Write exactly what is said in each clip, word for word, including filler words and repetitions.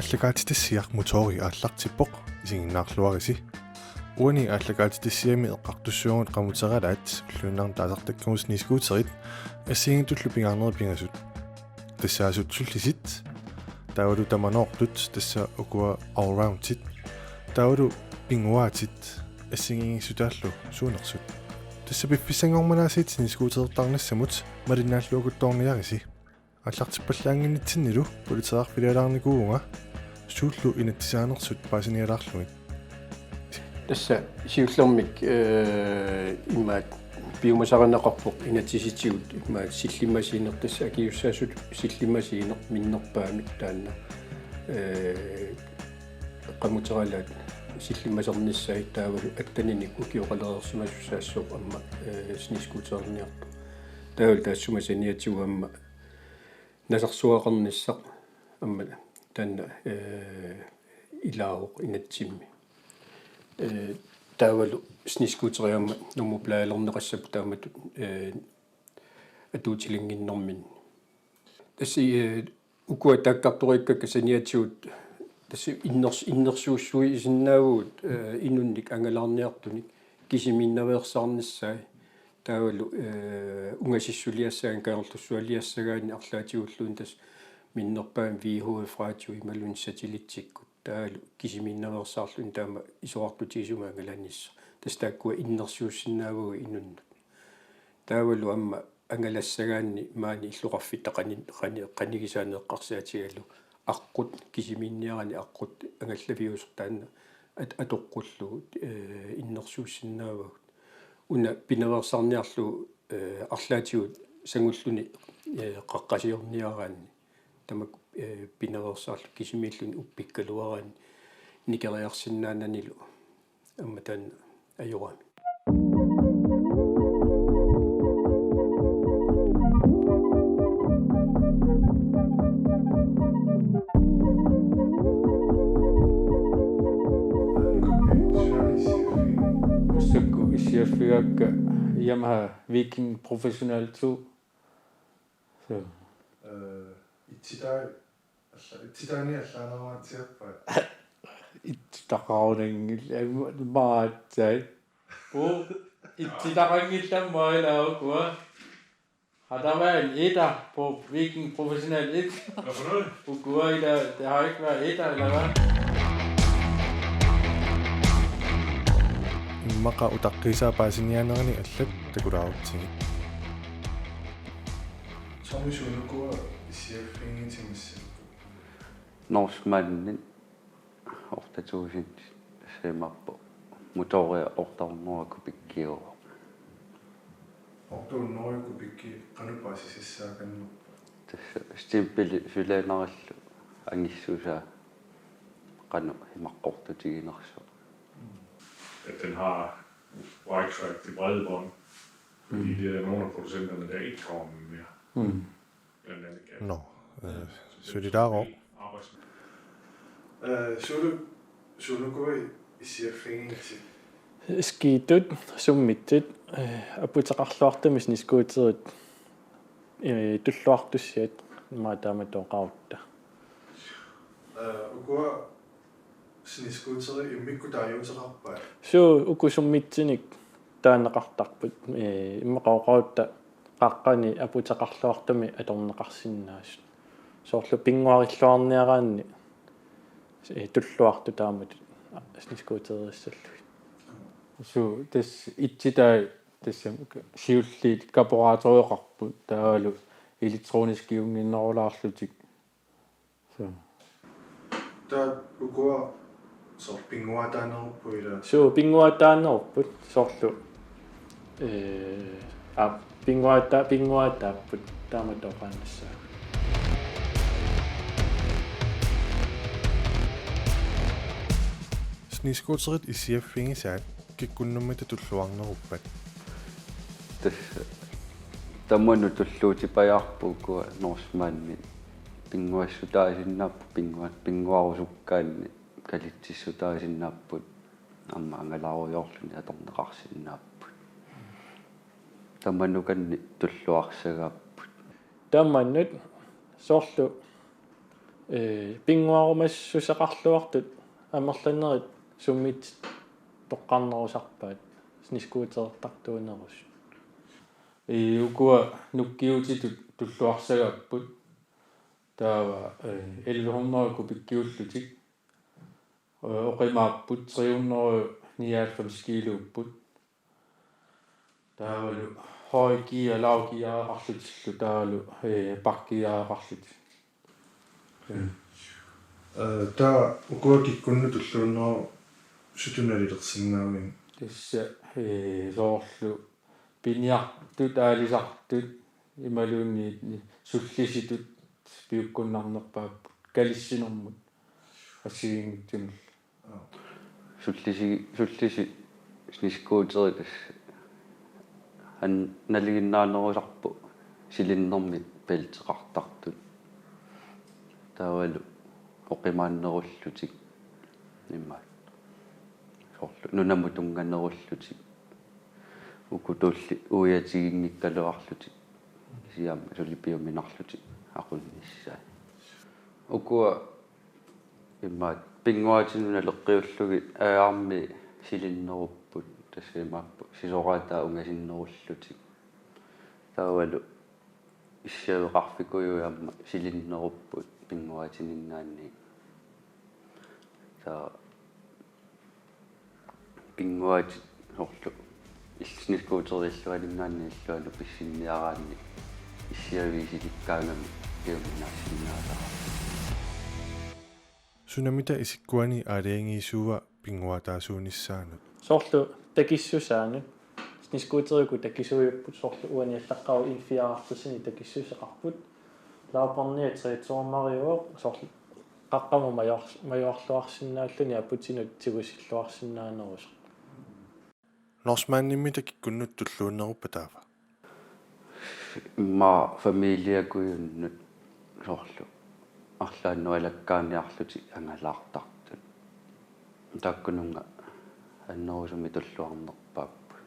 Aallakaatitassiaq motori aallartippoq, isiginnaarluarisi. Uani aallakaatitassiami eqqartussaagut qamuteralaat ulluinnarni taasartakkagut snescooterit assigiinngitsullu pingaarnerit pingasut. Tassaasut sullisit, taavalu tamanoortut, tassa ukua allroundit, taavalu pinnguaatit, assigiinngissutaallu suunersut. Tassa piffissanngormat aasiit snescootertarnissamut malinnaalluakuttoorniarisi. Aallartippallaannginnitsinnilu politeerarfilialaarnikuuvunga, suullu inatsisaanersut paasinialaarlugit. Tassa siullermik, eh, imaat piumasarineqarpoq inatsisitigut imaat sillimmasiineq, tassa akisussaasutut sillimmasiineq minnerpaamik taanna, eh, qamuteralaat sillimmasarnissaat, taavalu atteninik ukioqalereersimasussaassooq aamma, eh, snescooterniartoq. Taavalu taassuma saniatigut aamma nasarsuaqarnissaq aamma taanna, eh, ilaavoq inatsimmi. Eh, taavalu snescooteri aamma nummerpladelerneqassapput taamatut, eh, atuutilaannginnerminni. Tassa, eh, ukua taakkartoriikkakka saniatigut tassa inners-, innersuussuisinnaavugut, eh, inunnik angalaarniartunik kisimiinnaveersaarnissaat. Taavalu, eh, ungasissuliassagaanni, kangerlussualiassagaanni arlaatigulluunniit tassa minnerpaamik V H F-radio imaluunniit satellitsikkut. Taavalu kisimiinnaveersaarluni taama isorartutigisumik angalanissaq. Tassa taakkua innersuussinnaavagut inunnut. Taavalu aamma angalassagaanni maani illoqarfitta qani-, qani-, qanigisaaneq eqqarsaatigalugu aqqut kisimiinniarani aqqut angallaviusoq taanna at-, atoqqullugu, eh, innersuussinnaavagut. Una pinaveersaarniarlugu, eh, arlaatigut sangulluni, eh, qaqqasiorniaraanni. Tamakku, eh, pinaveersaarlugu kisimiilluni uppikkaluaraanni nikeriarsinnaananilu aamma taanna ajorami. Massakkut issiaffigaakka Yamaha Viking Professional to. So. Eh, itsitai, alla-, itsitaani allaaneratsiarpaat. Itsitaqarunanngilaq, aamma, maatsai. Pu, itsitaqanngilaq maalaukua. Har der været en etter på Viking Professional et? Hvad for noget? Ukua, der, der har ikke været etter, eller hvad? Immaqa utaqqiisaa paasiniaanerani allat takulaarutsigit. Tommy, suunukua issiaffiginngitsit massakkut? Norsemanni otte tusind, tassa imaappoq motoria otte hundrede kubikkiuvoq. Otte hundrede kubikki qanoq paasisassaaqannerpa? Tassa stempeli sulaanarillu angissusaa qanoq imaqqortutiginersoq. At den har Y-Track, det brede bånd. Fordi det er der nogle af producenterne, der ikke kommer med mere. Mm. Blandt andet Gap. Nå, øh, sulilaarooq. Øh, suulu-, suunukua issiaffiginngitsit? Skidut, summitsit, øh, aputeqarluartumik snescooterit, øh, tulluartussiat, imaattoq taamatut oqarutta. Øh, ukua snescooteri immikkut taaguuteqarpai? Suu, uku summitsinik taaneqartarput, ee, immaqa oqarutta qaqqani aputeqarluartumik atorneqarsinnaasut. Soorlu pinnguarilluarniaraanni, ee, tulluartut taamatut snescooterissallugit. Suu, tassa itsitai tassa siulliit karburatoreqarput, taavalu elektroniskiunnginnerulaarlutik. Suu. Taava ukua soorlu pinnguaataanerupput ilaa? Suu, pinnguaataanerupput soorlu. Ee, aa, pinnguaata-, pinnguaataapput taamatut oqaannassaaq. Snescooterit issiaffigisaat kikkunnummi tulluarneruppat? Tassa tamanut tulluutipajaarput ukua Norsemanni. Pinnguassutaasinnaapput, pinnguat-, pinnguarusukkaanni kalitsissutaasinnaapput, aamma angalaarujoorluni atorneqarsinnaapput. Tamanukanni tulluarsagaapput. Tamanut soorlu Ee, pinnguarumassuseqarluartut amerlanerit summiit toqqarnerusarpaat snescooterertartuunerusut? Ee, ukua nukkiutitut tulluarsagaapput. Taava, ee, elleve hundrede kubikkiullutik. Ee, oqimaapput tre hundrede nioghalvfems kiluupput. Taavalu højgear, lavgeareqarlutillu taavalu, ee, bakkegeareqarlutik. Ee, taava ukua kikkunnut tulluunnerup sutut nalilersinnaaviuk? Tassa, ee, soorlu piniartut, aalisartut, imaluunniit sullisitut piukkunnarnerpaapput kalissinermut assigiinngitsunullu. Sullisi-, sullisit snescooterit tassa an-, nalinginnaanerusarput silinnermik bælteqartartut. Taavalu oqimaannerullutik immaqa. Soorlu nunamut tunnganerullutik. Uku tulliit uiatiginngikkaluarlutik. Kisianni suli piuminarlutik aqunnissaat. Ukua immaqa pinnguaatinut naleqqiullugit aammi silinnerupput, tassa imaappoq sisoraataa ungasinnerullutik. Taavalu issiaveqarfikujuit aamma silinnerupput pinnguaatininngaanniit. Taava pinnguaatit soorlu ill-, snescooterit illuaninngaanniit illuanut pissinniaraanni issiaviit silikkaangamik piuminaarsinnaasaraat. Sunamita isikkuani aalajangiisuua pinnguaataasuunissaanut? Soorlu takissusaanut. Snescooterit uku takisuujupput, soorlu uani allaqqavoq N fireoghalvtredsinik takissuseqarput. Lavbåndia treogtyvemariuvoq, soorlu qaqqamut majuar-, majuarluarsinnaalluni aputinut tigusilluarsinnaanerusoq. Norsemannimmita kikkunnut tulluunneruppa taava? Immaqa familiakujunnut soorlu arlaannut alakkaaniarlutik angalaartartut. Taakkununnga annerusumik tulluarnerpaapput.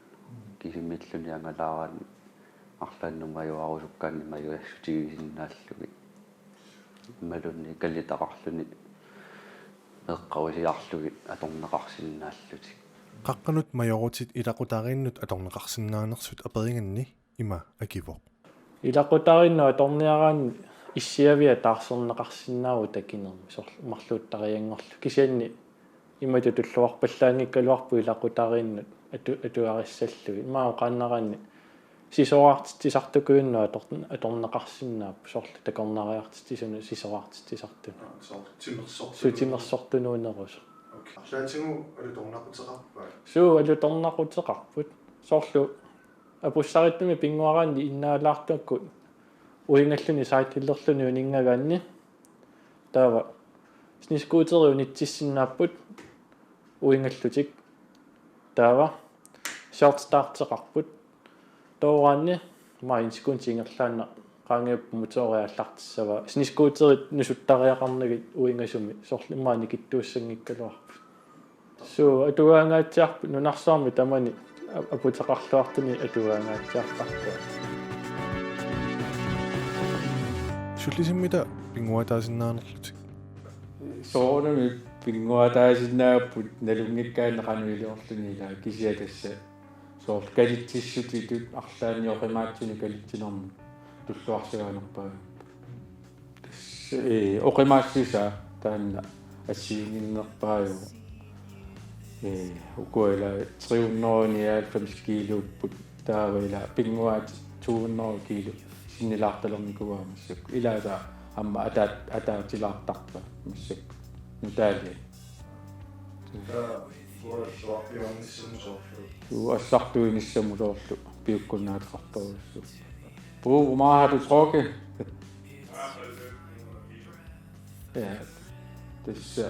Kisimiilluni angalaaraanni arlaannut majuarusukkaanni majusissutigisinnaallugit. Imaluunniit kalitaqarluni eqqarusiarlugit atorneqarsinnaallutik. Qaqqanut majorutit ilaqutariinnut atorneqarsinnaanersut aperiganni ima akivoq: Ilaqutariinnut atorniaraanni issiaviat taarserneqarsinnaavoq takinermi, soorlu marluuttarianngorlugit. Kisianni imatut tulluarpallaanngikkaluarpoq ilaqutariinnut atu-, atugarissallugit. Ima oqaannaraanni sisorartitsisartukujunnut ator-, atorneqarsinnaapput, soorlu takornariartitsisunut sisorartitsisartunut. Aa, soorlu timersortunut. Suu, timersortunuunerusoq. Okay. Arlaatigut alutornaquteqarpat? Suu, alutornaquteqarput. Soorlu apussarittumi pinnguaraanni innaalaartukkut uingalluni cyclerluni uninngagaanni. Taava snescooteri unitsissinnaapput uingallutik. Taava short starteqarput. Tooraanni maani sekundi ingerlaannaq qaangiuppat motoria aallartissavaa. Snescooterit nusuttariaqarnagit uingasumik, soorlu immaqa nikittuussanngikkaluarput. Suu, atuagaangaatsiarput, nunarsuarmi tamani a-, aputeqarluartuni atuagaangaatsiartarput. Sullisimmita pinnguaataasinnaanerlutik? Soorunami pinnguaataasinnaapput, nalunngikkaanni qanoq iliorluni, ilaa, kisianni tassa soorlu kalitsissutitut arlaannik oqimaatsunik kalitsinermut tulluarsagaanerpaajupput. Tassa, ee, oqimaassusaa taanna assigiinnginnerpaajuvoq. Ee, ukua ilaa tre hundrede nioghalvfems kiluupput, taava ilaa pinnguaatit to hundrede kilo sinnilaartalernikuuaat massakkut. Ilaasa aamma ataa-, ataatilaartarpaat massakkut nutaaliani. Taava uallaarpiornissamut soorlu. Uallaartuinissamut soorlu piukkunnaateqartorujussuuvoq. Puu, hvor meget har du trukket? Ja, tassa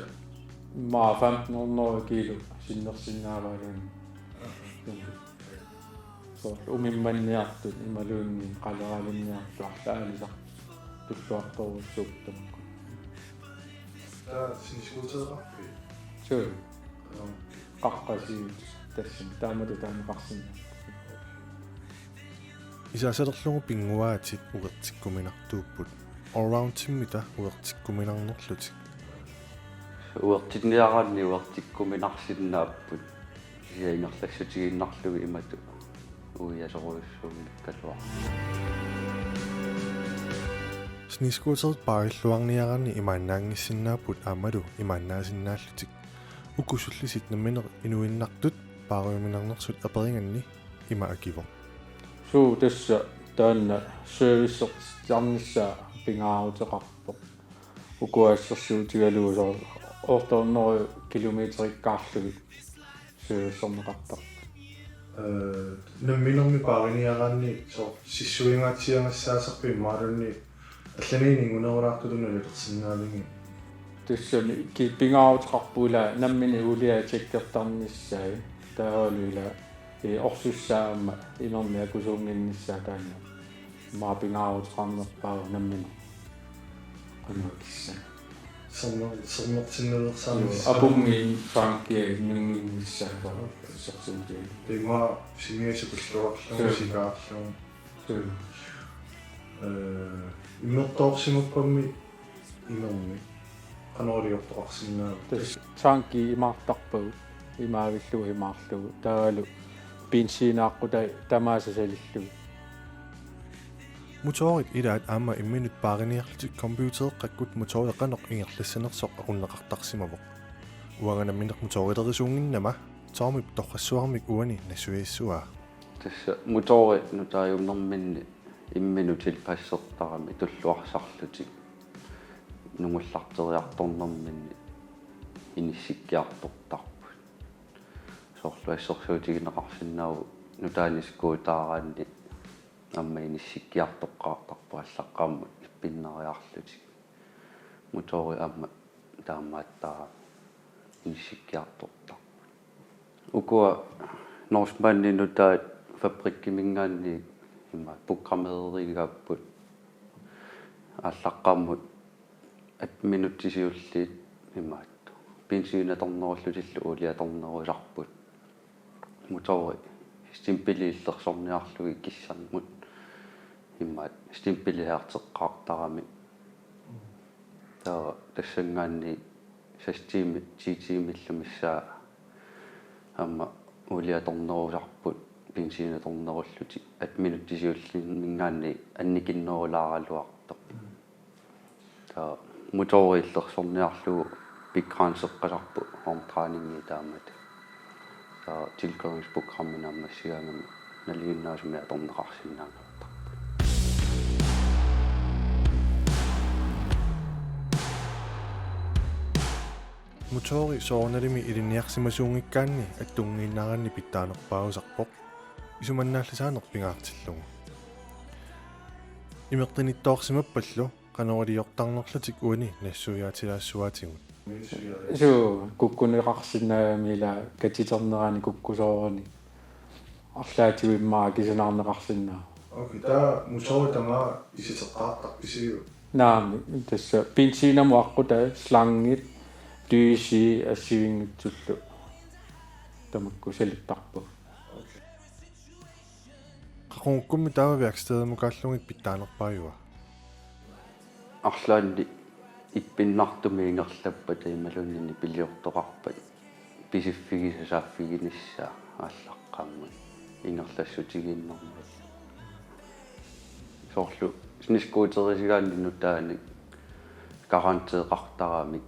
immaqa femten hundrede kilo sinnersinnaavaaluunniit. Soorlu umimmanniartut imaluunniit qaleralinniartut arlaalisartut tulluartorujussuupput tamakku. Taava snescootereqarpit? Suu. Aa. Qaqqasiut tassani taamatut taaneqarsinnaapput. Isaasalerlugu pinnguaatit uertikkuminartuupput. allroundimmita uertikkuminarnerlutik. Uertinniaraanni uertikkuminarsinnaapput. Kisianni ingerlassutigiinnarlugit imatut uiasorujussuunngikkaluarpoq. Snescooterit paarilluarniaraanni imaannaanngissinnaapput aammalu imaannaassinnaallutik. Uku sullisit nammineq inuinnartut paariuminarnersut aperiganni ima akivoq. Suu, tassa taanna servicertarnissaa pingaaruteqarpoq. Ukua assersuutigalugu soorlu otte hundrede kilometerikkaarlugit servicerneqartarput. Ee, namminermi paariniaraanni soorlu sissuingaatsiagassaasarpit imaluunniit allaniinni ingunerulaartutut nalulersinnaavigit? Tassami ki-, pingaaruteqarpoq ila nammineq uulia tjekkertarnissaa, taavalu ila, ee, orsussaa aamma imermik akusuunnginnissaa taanna. Immaqa pingaaruteqarnerpaavoq nammineq. Qanoq kissa. Sermer-, sermertinnilersaarnissaa. Apunngit tankia nunnginnissaa taava. Sersuutiga. Immaqa simiasa kulluarlugu. Suu. Sikaarlugu. Suu. Ee, immertoorsimappammi imermik qanoq iliortoqarsinnaaviuk? Tassa tanki imaartarpagut, imaavillugu imaarlugu, taavalu benzineqarpugut tamaasa salillugu. Motorit ilaat aamma imminut paariniarlutik computereqqakkut motori qanoq ingerlassanersoq aqunneqartarsimavoq. Uanga nammineq motorilerisuunnginnama Tomip torrassuarmik uani nassuiassavaa. Tassa motori nutaajunerminni imminut tilpassertarami tulluarsarlutik nungullarteriartornerminni inissikkiartortarput. Soorlu assersuutigineqarsinnaavoq nutaanik skuuteraanni aamma inissikkiartoqqaartarpoq, allaqqammut ippinnariarlutik. Motori aamma taamaattarami inissikkiartortarput. Ukua Norsemanni nutaat fabrikkiminngaanniit ima programmeerigaapput, allaqqammut atten minutsit siulliit imaattoq benzineqarnerullutillu uuliaqarnerusarput. Motori stempeli illersorniarlugu kissaamut imaattoq stempeli hærteqqaartarami. Taava tassanngaanniit seks tiimit, ti tiimillu missaa aamma uuliaqarnerusarput benzineqarnerullutik, atten minutsit siullimminngaanniit annikinnerulaaraluartoq. Taava motori illersorniarlugu begrænseqqasarpoq omdrejningit taamatut. Taava tilkøringsprogrammi naammassigaangami nalinginnaasumik atorneqarsinnaanngortarput. Motori soorunalimi ilinniarsimasuunngikkaanni attunngiinnaraanni pitsaanerpaasarpoq. Isumannaallisaaneq pingaartillugu. Imertinittoorsimappallu qanoq iliortarnerlutik uani nassuiaatilaassavaatigut. Suu, kukkuneqarsinnaagami ila katiternerani kukkusoorani. Arlaatigut immaqa akisanaarneqarsinnaavoq. Okay, taava motori tamaat iserteqqaartarpisiuk? Naamik, tassa benzinimut aqqutaa slangit, dyse assigiinngitsullu tamakku salittarpagut. Okay. Qaqugukkummi taava værkstedimukaallugit pitsaanerpaajua? Arlaannik ippinnartumik ingerlappata imaluunniit nipiliortoqarpat pisiffigisaat saaffiginissaa allaqqammut ingerlassutigiinnermut. Soorlu snescooterisigaanni nutaanik garanteeqartaramik.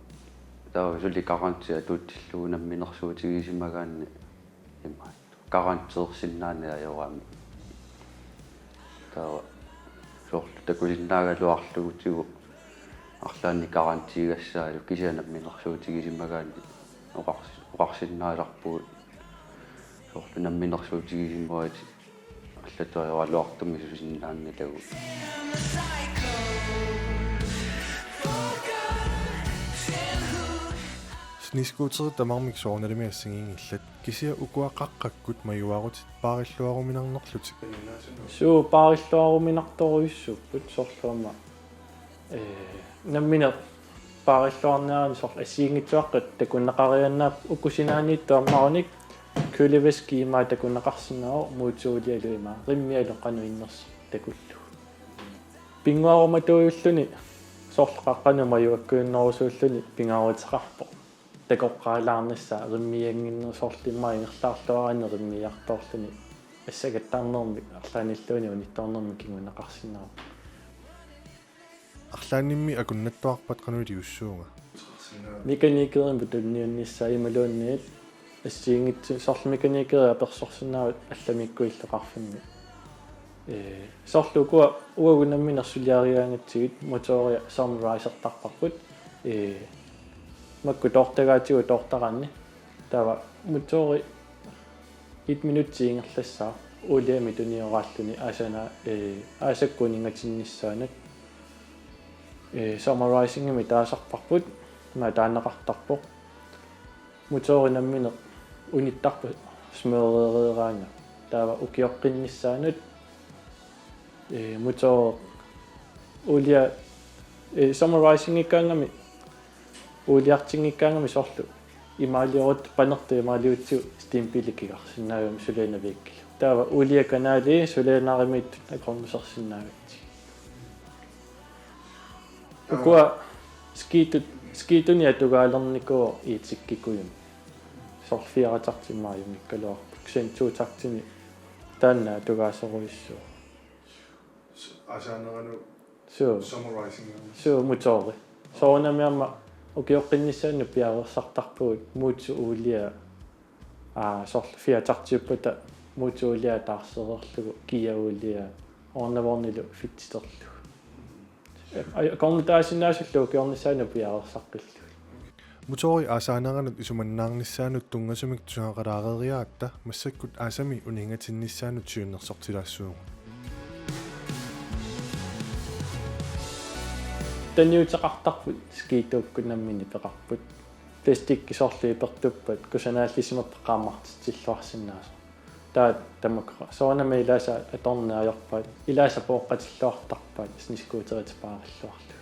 Taava suli garanti atuutsillugu namminersuutigisimagaanni imaattoq garanteersinnaaneq ajoramik. Taava soorlu takusinnaagaluarlugutigu arlaannik garantiigassaalu kisianni namminersuutigisimagaanni oqars-, oqarsinnaasarpugut soorlu namminersuutigisimagaanni allatut ajoraluartumik susinnaanngilagut. Snescooterit tamarmik soorunalimi assigiinngillat, kisianni ukua qaqqakkut majuarutit paarilluaruminarnerlutik. Suu, paarilluaruminartorujussuupput, soorlu aamma, ee, nammineq paarilluarniaraanni soorlu assigiinngitsuaqqat takuneqariaannaapput, uku sinaaniittut ammarunik kølevæski ima takuneqarsinnaavoq, motorialu ima rimmialu qanoq innersoq takullugu. Pinnguarumatuujulluni Soorlu qaqqanut majuakkuinnerusuulluni pingaaruteqarpoq. Takoqqaalaarnissaa rimmiinnginneq soorlu immaqa ingerlaarluaraanni rimmiiartoorluni assakattarnermik arlaannilluunniit unittoornermik kinguneqarsinnaavoq. Arlaannimmi akunnattuarpat qanoq iliussuunga? Mekanikerimut tunniunnissaa imaluunniit assigiinngitsunik soorlu mekanikerit apersorsinnaavat allamikkut illoqarfimmi. Ee, soorlu ukua uagut nammineq suliarigaangatsigit motoria Summer Risertarparput. Ee, makku toortagaatigut toortaraanni. Taava motori et minutsi ingerlassaaq uuliamik tunioraaluni aasana, ee, aasakkut uningatinnissaanut. Ee, Summer Risingimik taasarparput, ima taanneqartarpoq. Motori nammineq unittarpoq smørereeraangat. Taava ukioqqinnissaanut, ee, motori uulia, ee, Summer Risingikkaangami uuliartinngikkaangami soorlu imaaliorutta panertut imaaliutsigu stempeli kigarsinnaagami sulianaviikkilu. Taava uulia kanali sulianarimiittut akornusersinnaagatsigit. Ukua skidut, skiduni atugaalernikuuvoq E-Tech-ikkujumi. Soorlu fire-taktimik ajunngikkaluarpoq. Kisianni to-taktinik taanna atugaasorujussuuvoq. Aasaanerani Suu. Summer Rising. Suu, motori. Soorunami aamma ukioqqinnissaanut piareersartarpugut motor uulia, aa, soorlu fire-taktiuppata motor uulia taarsereerlugu, gear uulia ornavognillu fitterlugu. Aj, akornutaasinnaasullu ukiornissaanut piareersaqqillugit. Motori aasaaneranut isumannaarnissaanut tunngasumik tusagaqalaareeriaratta massakkut aasami uningatinnissaanut siunnersortilaassaagut. Taniuteqartarput skidukkut nammineq peqarput. Plastikki soorlu ipertuppat kusanaallisimappat qaammartitsilluarsinnaasoq. Taava tamakku soorunami ilaasa atorneq ajorpaat, ilaasa pooqqatilluartarpaat snescooterit paarilluarlugit.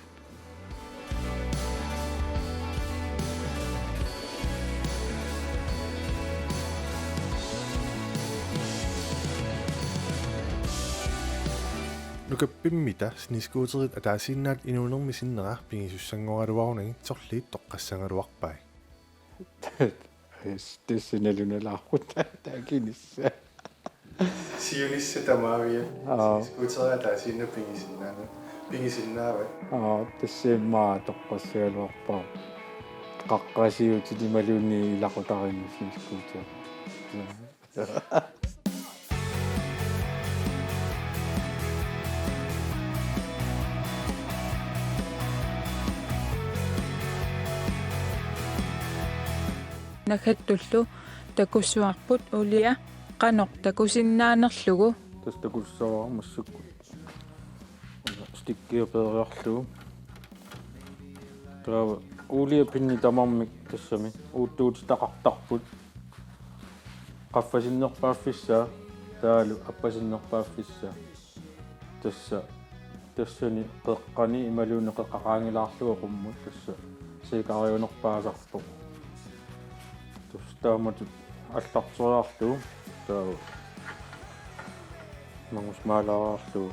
Nukappimmita snescooterit ataasiinnaat inuunermi sinnera pigisussanngoraluarunagit sorliit toqqassagaluarpai. Yes, tassa nalunalaarput taava kinissaa. Siunissaq tamaviat. Aa. Snescooterit ataasiinnaq pigisinnaanut. Pigisinnaavat. Aa, tassa immaqa toqqassagaluarpara. Qaqqasiutit imaluunniit ilaqutariinnut snescooterit. Naggattullu takussuarput uulia qanoq takusinnaanerlugu. Tassa takussavara massakkut. Stikkia peeriarlugu. Taava uulia pinni tamarmik tassami uuttuutitaqartarput. Qaffasinnerpaaffissaa, taavalu appasinnerpaaffissaa. Tassa, tassani qeqqani imaluunniit qeqqaqaanngilaarlugu qummut tassa siikariunerpaasarpoq. Tassa taamatut allarteriarlugu taava mangusmaalaariarlugu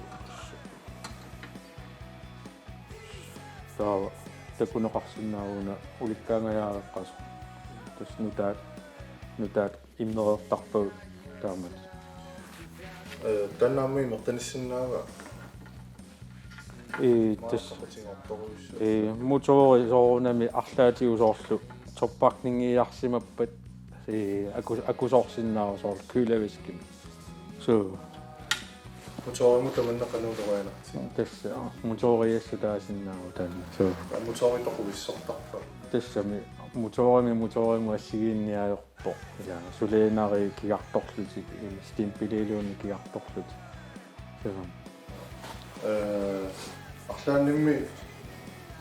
taava takuneqarsinnaavoq una ulikkaangajaareqqasoq. Tassa nutaat, nutaat immereertarpagut taamatut. Ee, taanna aamma imertanissinnaava? Ee, tassa Maarpaqatigoortorujussuaq. Ee, motori soorunami arlaatigut soorlu toppakningiarsimappat, ee, aku-, akusoorsinnaavoq soorlu kølervæskemi. Suu. Motorimut tamanna qanoq ulorianarsi? Tassa motoriassaq taasinnaavoq taanna. Suu. Motori toquvissortarpa? Tassami motorimi motorimut assigiinniarpoq. Ja, sulianarit kigartorlutik, ee, stempeliluunniit kigartorlutik. Suu. Ee, arlaannimmi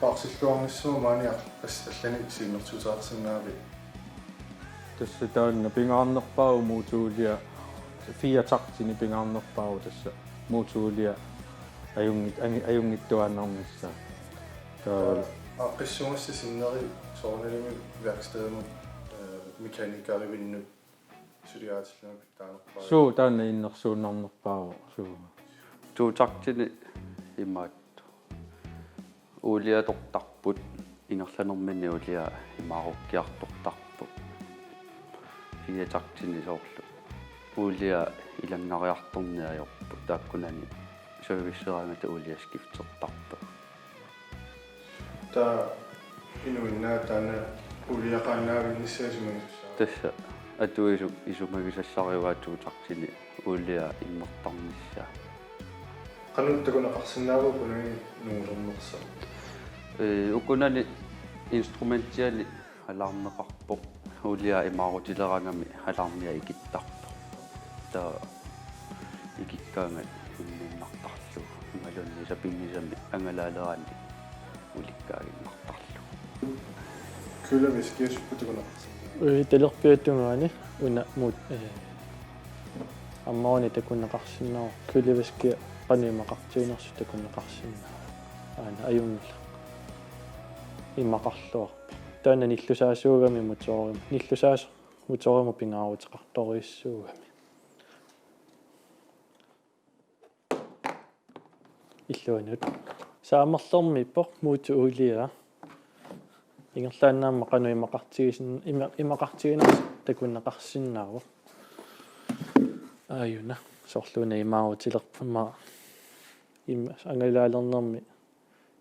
paarsilluarnissama maani ar-, as-, allanik siunnersuuteqarsinnaavit? Tassa taanna pingaarnerpaavoq motor uulia, fire-taktinik pingaarnerpaavoq tassa motor uulia ajunngit-, angi-, ajunngitsuaannarnissaa. Taava aaqqissugassat sinneri soorunalimi værkstedimut, ee, mekanikerivinnut suliaatillugit pitsaanerpaavoq. Suu, taanna innersuunnarnerpaavoq, suu. To-taktinik imaattoq. Uulia atortarput, ingerlanermini uulia imaarukkiartortarpoq. Fire taktini soorlu. Uulia ilanngariartorneq ajorpoq, taakkunani serviceraangata uulia skiftertarpoq. Taava inuinnaat taanna uuliaqaannaavinnissaa isumagisussaavaa? Tassa atuisut isumagisassarivaat to taktini uulia immertarnissaa. Qanoq takuneqarsinnaava ukunani nungulernersaat? Ee, ukunani instrumentiani alarmeqarpoq. Uulia imaarutilerangami alarmia ikittarpoq. Taava ikikkaangat immiinnartarlugu. Imaluunniit sapinngisamik angalaaleraanni ulikkaaginnartarlugu. Kølervæske, jeg synes, på det var nok. Ee, talerpiata tungaani una muut, ee, ammaruni takuneqarsinnaavoq, kølervæske qanoq imaqartiginersoq takuneqarsinnaavoq. Aana ajunngilaq. Imaqarluarpoq. Taanna nillusaasuugami motorimi. Nillusaas- motorimut pingaaruteqartorujussuugami. Illuanut. Saamerlermiippoq motor uulia. Ingerlaannaq aamma qanoq imaqartigisin-, ima-, imaqartiginersoq takuneqarsinnaavoq. Aajuna. Soorlu una imaarutilerput ima im-, angalaalernermi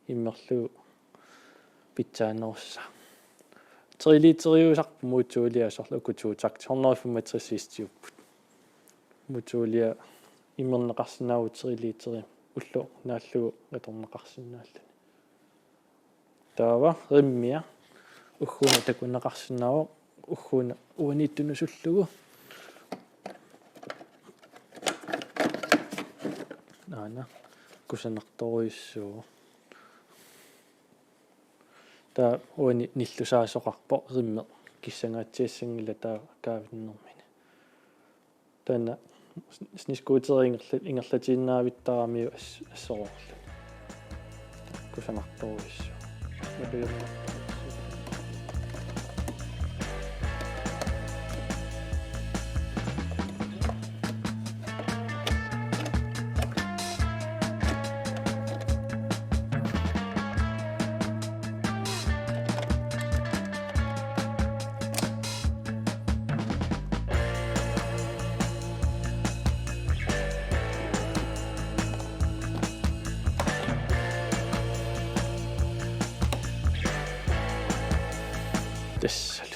immerlugu pitsaanerussaaq. Tre literiusarpoq motor uulia, soorlu uku to takt hundrede femogtres hestiupput. Motor uulia immerneqarsinnaavoq tre literi ulloq naallugu atorneqarsinnaalluni. Taava rimmia ugguuna takuneqarsinnaavoq, ugguuna uaniittunusullugu. Aana kusanartorujussuuvoq. Taava uani nillusaasoqarpoq, rimmeq kissangaatsiassanngilaq taava kaavinnermini. Taanna snescooter ingerla-, ingerlatiinnavittarami as-, assororlu. Kusanartorujussuuvoq. Malujornartorujussuuvoq. Tassalu.